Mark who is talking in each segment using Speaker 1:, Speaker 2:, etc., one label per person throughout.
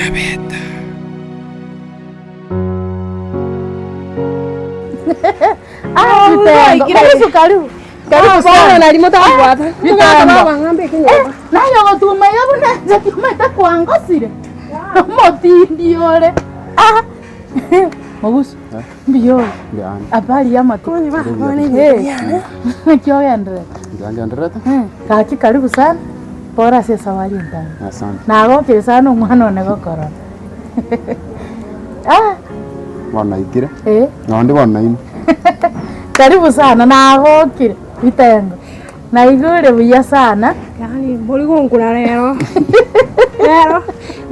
Speaker 1: Nyabeta.
Speaker 2: Ah, Bitengo. Mogusu karibu. Karibu sana.
Speaker 3: nari motabwata.
Speaker 2: Bitengo.
Speaker 3: Bang'ambe ekenyoro.
Speaker 2: Naye ogotuma iga buna inche timaete kwangosire. Omotindi ore. Ah. Mogusu. Mbuya ore.
Speaker 4: Mbuya
Speaker 2: Habari ya amatuko. Eh. Naki ogendererete?
Speaker 4: Mbuya ngendererete.
Speaker 2: Eh, Gaki karibu sana. Pore ase esabari entambe.
Speaker 4: Asante.
Speaker 2: Nagokire sana omwana one gokorora. Ah.
Speaker 4: Bono naikire.
Speaker 2: Eh.
Speaker 4: Nonde bono nainwe.
Speaker 2: Karibu sana nagokire bitengo. Naigure buya sana.
Speaker 3: Yaani mbori gonkuna rero. Rero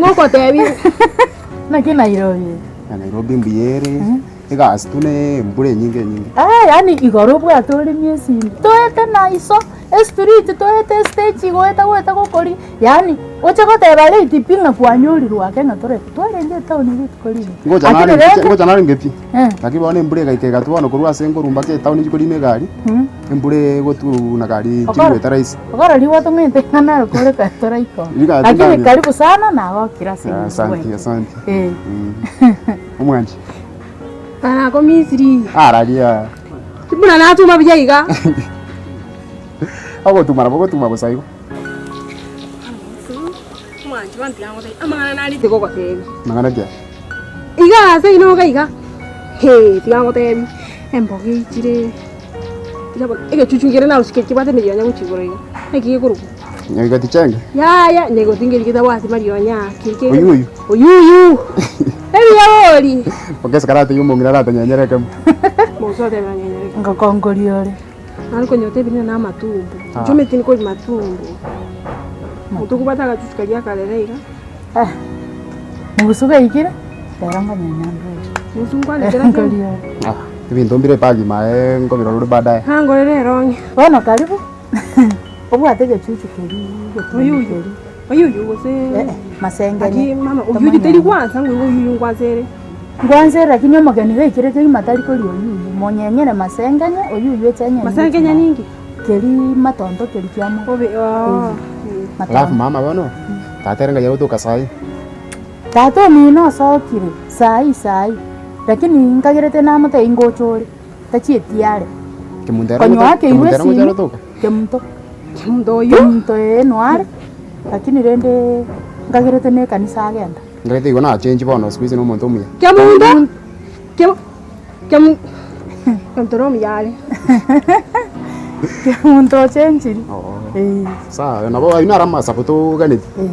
Speaker 3: ngogotebi.
Speaker 2: Naki Nairobi?
Speaker 4: Ya Nairobi mbuya ere, egasi tu ne embura enyinge enyinge.
Speaker 2: Eh, yaani igoro obwate oremie esimi, toete na iso, estreet toete estage goeta goeta gokori, yaani oche goteba late pi ng'a kwanyorirwe ake ng'a torete, twarenge etown rituko rigima.
Speaker 4: Ngocha
Speaker 2: Lakini
Speaker 4: narenge
Speaker 2: rende
Speaker 4: ngocha narenge pi,
Speaker 2: Eh.
Speaker 4: lakini bono embura egaika egatwa bono korwa ase nkorwa mpaka etown inche korina egari, embura egotwa gari
Speaker 2: Okoro.
Speaker 4: chigweta rahisi.
Speaker 2: Okoro rigwatong'ete ng'a naro kore kare toraikora.
Speaker 4: Rigati
Speaker 2: Lakini
Speaker 4: ndani.
Speaker 2: karibu sana nagokire ase
Speaker 4: Ah, Asante,
Speaker 2: eng'encho.
Speaker 4: asante.
Speaker 2: Eh.
Speaker 4: Mm. Omwanchi.
Speaker 3: Nako Misiri.
Speaker 4: Araria.
Speaker 3: Buna natuma buya iga.
Speaker 4: Ogotuma nabo ogotuma bosa igo.
Speaker 3: Omwanchi bono tiga ngotebie amang'ana narite gogotebia.
Speaker 4: Mang'ana ki aya?
Speaker 3: Iga ase ino iga iga, hee tiga ngotebie, emboga eichire, tiga bono egechuchu nkere naroche keri kebwate emerionya gochia igoro iga, naki gekorokwa?
Speaker 4: Nyagigoti chenge?
Speaker 3: Yaya, nyagigoti nkeri getabwati marionya keri kere
Speaker 4: Oyuyu?
Speaker 3: Oyuyu! Ebiya bori!
Speaker 4: Ogese karatebie omong'ina aratonyenyere ekemo.
Speaker 3: Mogusu otebe anyenyere ekemo.
Speaker 2: Ngokongoria ore.
Speaker 3: Nare konyota ebinene na amatumbo,
Speaker 4: Ah.
Speaker 3: inche omanyete nikori matumbo, motokobwata agachuchu karia akarere iga.
Speaker 2: Eh, mogusu gaikire, rero ngonyenya ndore.
Speaker 3: Mogusu nkwanetera kende.
Speaker 2: Ngoria ore.
Speaker 4: Ah, ebinto mbire epagima aye nkobirora ore baadaye.
Speaker 3: Nangorere erong'i.
Speaker 2: Bono karibu, obwate egechuchu keria egetundu
Speaker 3: Oyuyu.
Speaker 2: keria.
Speaker 3: Oyuyu gose
Speaker 2: Eh, eh, masengenya.
Speaker 3: Aki mama oyuyu teri gwansa ng'o oyuyu nkwansa ere.
Speaker 2: Nkwansa ere lakini omogeni gaikire kegima tari koria oyuyu, monyenyere masengenya oyuyu eche enyenye
Speaker 3: Masengenya ninki?
Speaker 2: Keri matonto keri kiamo.
Speaker 3: Obe oo.
Speaker 4: Alafu mama bono, tata ere ng'ai agotoka saii?
Speaker 2: Tata omino osokire saii saii, lakini nkagerete namotebia ngocha ore, tachieti are.
Speaker 4: Kemunto ere
Speaker 2: Konywa
Speaker 4: ngotoka-
Speaker 2: akeirwe
Speaker 4: Kemunto ere ngocha
Speaker 2: esimi,
Speaker 4: arotoka?
Speaker 2: Kemunto.
Speaker 3: Kemunto oyio.
Speaker 2: Kemunto ee noare, lakini rende nkagerete na ekanisa agenda.
Speaker 4: Nkagerete igo nachenchi bono siku hizi na omonto omuya.
Speaker 3: Kemunto! Kemu kemu Kemunto nomuya are.
Speaker 2: Kemunto ochenchiri.
Speaker 4: Oo.
Speaker 2: Eh.
Speaker 4: Sawa nabo aywo naro amasabu toganeti.
Speaker 2: Eh.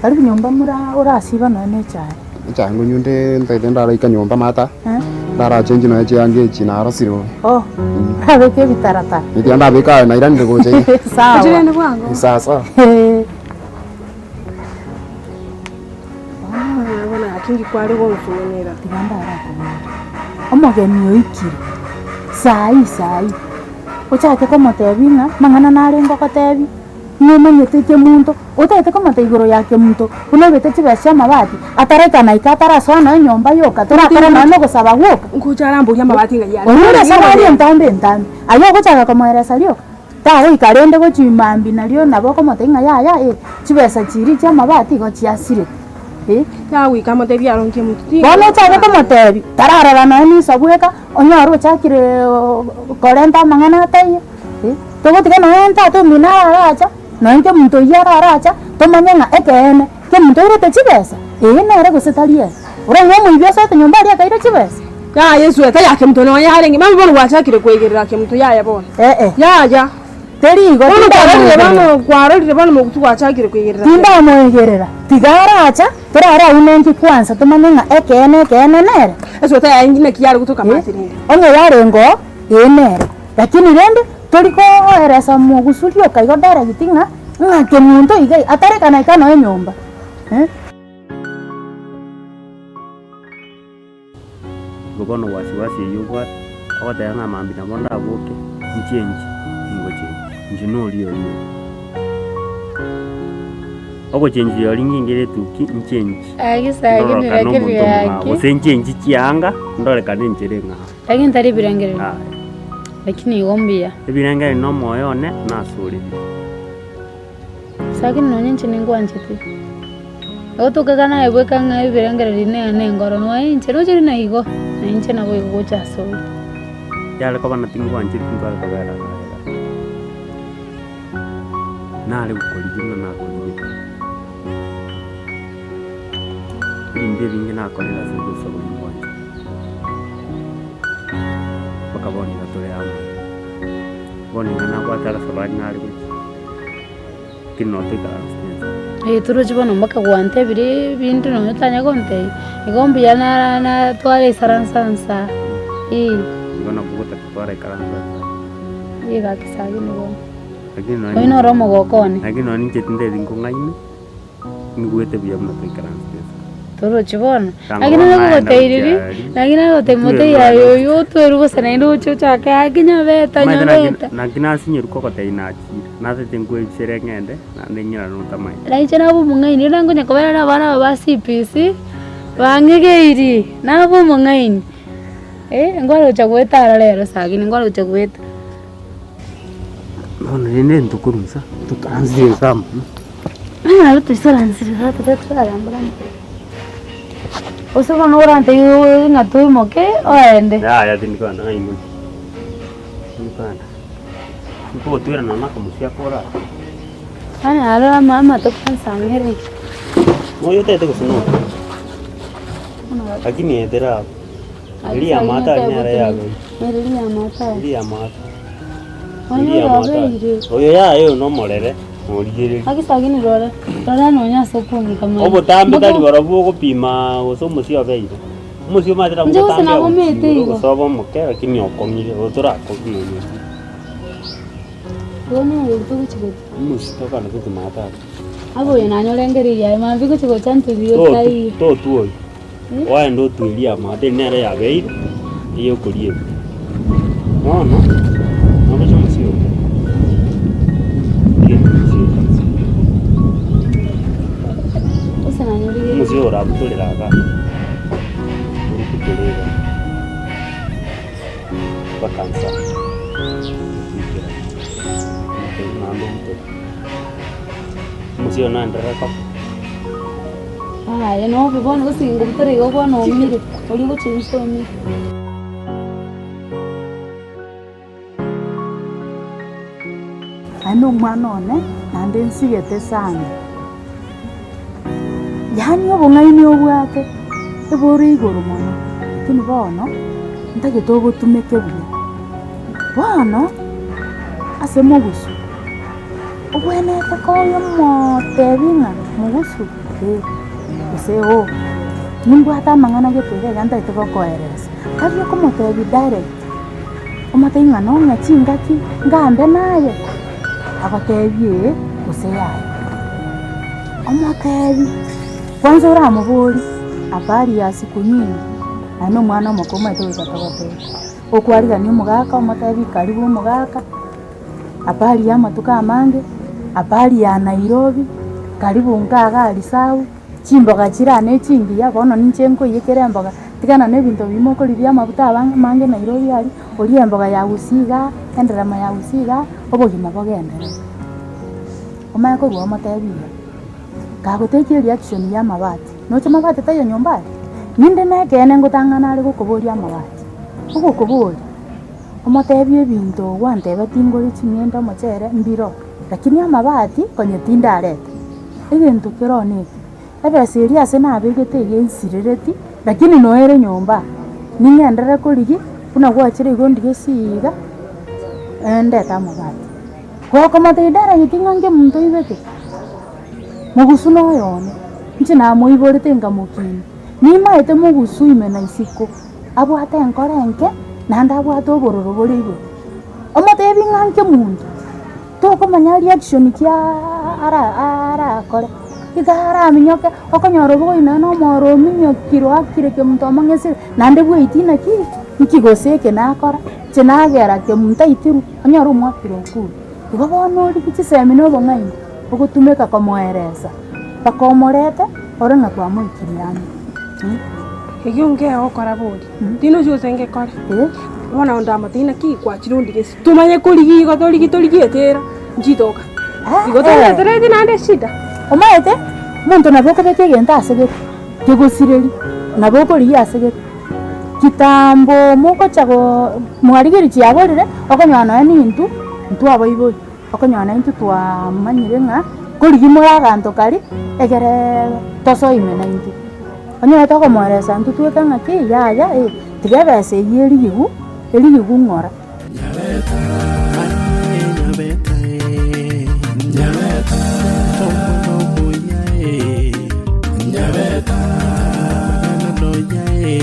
Speaker 2: Karibu nyomba mura orasiba nonya na echae.
Speaker 4: Echae ngonywa nde ntaete ndaraika nyomba mata,
Speaker 2: Eh.
Speaker 4: ndarachenchi nonya chianga echi narosire bobe.
Speaker 2: Oh, orabeke ebitaratara.
Speaker 4: Tiga ndabeka aye nairanire gocha iga.
Speaker 2: Sawa.
Speaker 3: Oche rende bwango.
Speaker 4: Sawa sawa.
Speaker 2: Eh.
Speaker 3: Bono gaki inki kware gonsugunera.
Speaker 2: Tiga ndarakoborie. Omogeni oikire, saii saii, ochake komotebia ng'a amang'ana narenge ogotebia, ng'a omanyete kemunto, otagete komotebia igoro ya kemunto, buna oibete chibesa chia amabati, ataraika naika atarasoa nonya enyomba yoka, torakora nonya na ogosaba gwoka.
Speaker 3: Ngocha aramborie amabati ng'ai are.
Speaker 2: Orure esabari entambe entambe, aye ogochaka komoeresa rioka. Tagoika rende gochia mambia nario nabo okomotebia ng'a yaya eh, chibesa chiria chi'amabati igo chiasirete eh.
Speaker 3: Tagoika amotebie aronge omonto ti.
Speaker 2: Bono ochake komotebia, tararora nonya na iso bweka, onyore ochakire korenta amang'ana ataiyo eh. Togotiga nonya tata omino araracha, nonya kemonto oyio araracha, tomanye ng'a ekeene, kemonto oirete chibesa, ee nere gose tari ere. Oranyore omoibi osoete nyomba aria akaira chibesa.
Speaker 3: Yaya esweta ya kemonto nonya yarenge, mambia bono gwachakire koigerera kemonto yaya bono.
Speaker 2: Ee.
Speaker 3: Yaya.
Speaker 2: Teri igo,
Speaker 3: Bono kwarorire
Speaker 2: tindamoigerera.
Speaker 3: bono kwarorire bono mogusu gwachakire koigerera kemonto.
Speaker 2: Tindamoigerera, tiga aracha, torare agwo nenki kwansa tomanye ng'a ekeene ekeene nere.
Speaker 3: Esweta yaye naki yare gotoka amache rende.
Speaker 2: Onye yarenge oo, ee nere. Lakini rende, tori koeresa mogusu rioka igo direct ng'a, ng'a kemonto iga atarekana ika nonya enyomba eh.
Speaker 5: Igo bono wasiwasi eyio obwate, ogoteba ng'a mambia nabo ndaboke, nchenchi, ningochenchi, inche noria oria oria. Ogochenchia oria ngingere etuki nchenchi,
Speaker 6: Gaki saa ingine
Speaker 5: ndorokane
Speaker 6: lakini
Speaker 5: omonto omong'ao,
Speaker 6: gaki.
Speaker 5: gose nchenchi chianga, ndorekane enchera eng'ao.
Speaker 6: Lakini tari ebirengererio.
Speaker 5: Yaya.
Speaker 6: Lakini igo mbuya.
Speaker 5: Ebirengererio na omoyo one nasoreire.
Speaker 6: Saa ingine nonye inche ningwanchete. Igo tokega naye bweka ng'a ebirengererio ne ne engoro noe inche roche rina igo, na inche nabo igo gocha asore.
Speaker 5: Yare koba na tingwancheti ntware kobera iga iga. Nare gokorigia buna nakorigete. Ebinto ebinge nakorire ase obosa boria ngwanchete. Mpaka bono iga tore amo. Bono iga nabwate arasabari nare gochia. Lakini noo toikaransete inse.
Speaker 6: Ee torochi bono mpaka gwantebirie ebinto nonya otanya gontebia, igo mbuya nara natwara isaransa nsa eh.
Speaker 5: Igo nabo ogotaka twaraikaransa nsa.
Speaker 6: Ee gaki sakini bono.
Speaker 5: Lakini nonya
Speaker 6: Oyio noro omogoko one.
Speaker 5: Lakini nonya inche tinteti nkong'aine. Nigwete buya buna toikaransete ase.
Speaker 6: Torochi bono,
Speaker 5: Tanga
Speaker 6: lakini
Speaker 5: bono naye
Speaker 6: nagoteiriri,
Speaker 5: ndagochiaria.
Speaker 6: lakini nagotebia motebie aye oyio otwerwe bosa naende oche ochake ake nyabeta
Speaker 5: Omanyete naki
Speaker 6: nyabeta.
Speaker 5: naki nasinyeru kogotebia nachire, nasete nkoebisere ng'ende, naende ng'irane otamaeti.
Speaker 6: Na inche nabe omong'aini, rende nkonya kobera na abana aba ba CPC, bang'egeirie, nabe omong'aini, eh, nkware gocha goeta aro rero sakini nkware gocha goeta.
Speaker 5: Bono rende ntokorwa nsa, toikaransire nsa amo.
Speaker 6: Naro toisaransire iga totararamborana. Gose bono orantebie ng'a toimoke oende.
Speaker 5: Yaya tindi kogenda ng'a imoki, tindi kogenda. Nkogotwera nonya na akamokia ako orare.
Speaker 6: Yaani aro ama amatuko ansang'ere.
Speaker 5: Noyo otagete gose noyo? Lakini etera abwo. Eria yamato aria nere yabeire.
Speaker 6: Eria yamato aria.
Speaker 5: Eria yamato.
Speaker 6: Oyo
Speaker 5: Eria yamato aria.
Speaker 6: yabeire.
Speaker 5: Oyo yaya oyo nomorere, norigereria.
Speaker 6: Gaki sakini rora, rora nonya ase okong'ika mono.
Speaker 5: Obotambe tari barobwo ogopima gose omosie obeire. Omosie omanyete nabo
Speaker 6: Inche gose
Speaker 5: obotambe
Speaker 6: nabo omete
Speaker 5: agochire
Speaker 6: igo.
Speaker 5: gose obe omoke lakini okong'ire gose orakong'e nonya.
Speaker 6: Bono oyo togochi gocha.
Speaker 5: Omosie tokana totumate ase.
Speaker 6: Abe oyo nanyorengereirie aye mambia gochi gocha nturie otaiyo.
Speaker 5: Totwa oyo. Oende otwerie amato, eri nere yabeire ey'okoriegwa. Bono, nogocha omosie oria, rigereria omosie oria, omosie oyo orabutorere igaa, orubutere igaa, mpaka nsa, oikere, naende obutore. Omosie oyo naenderere koba.
Speaker 6: Aye nobe bono gose ngobutora igo bono oumire, oria ogochia inse oumire.
Speaker 2: Aye nomwana one, naende nsigete sana. Yaani obong'aini obwate, ebore igoro mono, lakini bono, ntagete obotumeke buya. Bono, ase mogusu. Obwenerete koyomotebi ng'a mogusu ee, gose oo, nimbwate amang'ana gete iga iga ntagete gokoeresa. Tari okomotebi direct, omotebi ng'a nong'e chingaki ngambe naye, agotebi ee gose yaya. Omotebi, kwanza oramoborie habari ya siku nyingi, aye na omwana omoke omanyete goika togoteba. Okwarigania omogaka omotebi karibu omogaka. Habari ya amatuko amange, habari ya Nairobi, karibu nka igaa risabu, chimboga chire ne chingiya bono ninche nkoiyekera emboga, tigana na ebinto biria mokoria bia amafuta aba amange Nairobi aria, orie emboga ya gusii igaa, enderema ya gusii igaa, obogima bogenderere. Omanye korwa omotebi iga, kagotekia ereaction ya amabati, noche mabati taiyo nyomba aria? Ninde na ekeene ngotang'ana are gokoboria amabati, ogokoboria. Omotebie ebinto gwantebetie ngore ching'ende omochere mbiro, lakini amabati konya tindareta. Egento kere one eke, ebesa eria ase nabegete iga ensirereti, lakini noyo ere nyomba, ning'enderere korigia buna gwachire igo ndige esii iga, ndete amabati. Gokomotebia direct ng'a nkemonto oibete, mogusu noyo one, inche namoiborete nkamokinia, nimaete mogusu ime na isiko. Abwate enkoro enke, naende abwate obororo bore igoro. Omotebi ng'a nke monto, tokomanya reaction ki ara arakore, iga araminyoke, okonyora obogoyi nonya na omoro ominyokire oakire kemonto omong'esire, naende bweiti naki, nki gose eke nakora, inche nagera kemonto aitirwe, onyore omwakire okure. Igo bono origie chisemi na obong'aini, ogotumeka komoeresa, mpaka omorete, ore ng'a kwamoikirie ang'e.
Speaker 3: Ekio nkegokora bori, tinochi gose ngekore. Bono onde amotebie naki kwachire ondige ase tomanye korigia igo torigi torigi etera nchitoka. Igo toretereti naende eshida.
Speaker 2: Omanyete? Omonto nabo okobeka egento ase gete, kegosireria, nabo okorigia ase gete. Kitambo mogocha goo mwarigeria chiaborire, okonyora nonya na intwe, intwe abaibori, okonyora na intwe twamanyire ng'a korigia more aganto karia, egereee tosoe ime naintwe. Onyore tokomoeresa intwe tweka ng'aki yaya eh, tiga ebesa eyio erigigwe, erigigwe ng'ora.